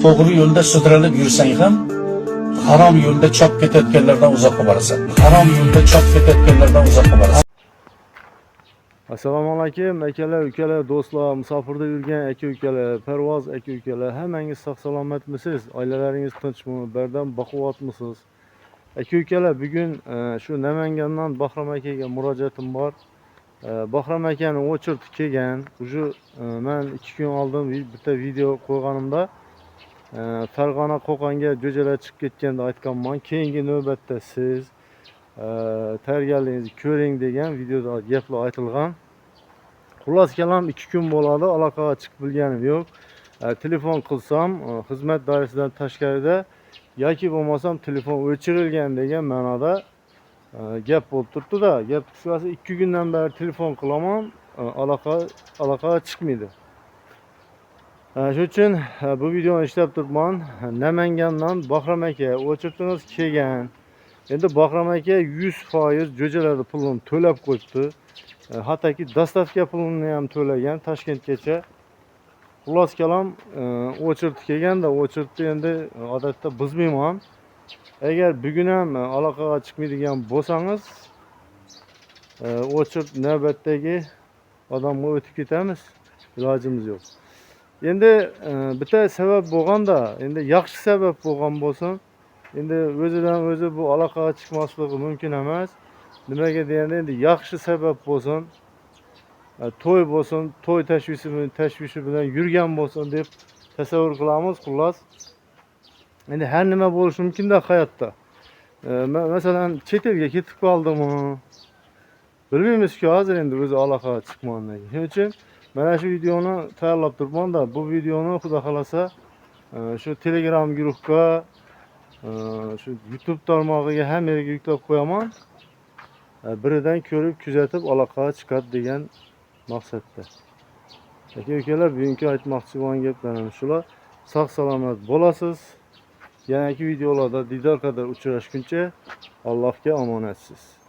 To'g'ri yo'lda sudralib yursang ham, harom yo'lda chop ketayotganlardan uzoqqa borasan. Harom yo'lda chop ketayotganlardan uzoqqa borasan. Assalomu alaykum akalar, ukalar, do'stlar, musofirda yurgan aka ukalar, parvoz aka ukalar, hammangiz sog' salomatmisiz? Oilalaringiz tinchmi? Bardam baquvvatmisiz? Aka ukalar, bugun shu Namangandan Bahrom akaga murojaatim bor. Bahrom akani очередь kelgan. Уже man 2 kun oldin bitta video qo'yganimda Farg'ona, Qo'qonga jo'jalar chiqib ketganda aytganman. Keyingi navbatda siz tayyorgarligingizni ko'ring degan videoda gaplar aytilgan. Xullas kalom, 2 kun bo'ladi, aloqaga chiqib bilganim yo'q. Telefon qilsam, xizmat doirasidan tashqarida yoki bo'lmasam telefon o'chirilgan degan ma'noda gap bo'lib turibdi-da. Gap qisqasi, 2 kundan beri telefon qilaman, aloqaga chiqmaydi. Shuning uchun bu videoni ishlab turibman. Namangandan Bahrom aka, очередь ingiz kelgan. Endi Bahrom aka 100% jo'jalarni pulini to'lab qo'yibdi. Hattoki доставка pulini ham to'lagan Toshkentgacha. Xullas kalom, очередь kelganda, очередь ni endi odatda buzmayman. Agar bugun ham aloqaga chiqmaydigan bo'lsangiz, очередь navbatdagi odamga o'tib ketamiz. Ilojimiz yo'q. Endi bitta sabab bo'lganda, endi yaxshi sabab bo'lgan bo'lsin. Endi o'zidan o'zi bu aloqaga chiqmasligi mumkin emas. Nimaga deganda, endi yaxshi sabab bo'lsin, to'y bo'lsin, to'y tashvishi bilan yurgan bo'lsin deb tasavvur qilamiz, xullas. Endi har nima bo'lishi mumkin-da hayotda. Masalan, chet elga ketib qoldimi? Bilmaymizku hozir, endi o'zi aloqaga chiqmagandan keyin. Shuning uchun mana shu videoni tayyorlab turibman-da, bu videoni xudo xohlasa shu Telegram guruhga, shu YouTube tarmog'iga, hamma yerga yuklab qo'yaman. Biridan ko'rib, kuzatib aloqaga chiqadi degan maqsadda. Aka ukalar, bugungi aytmoqchi bo'lgan gaplarim shular. Sog' salomat bo'lasiz. Yangi videolarda diydor qadar uchrashguncha Allohga omonatsiz.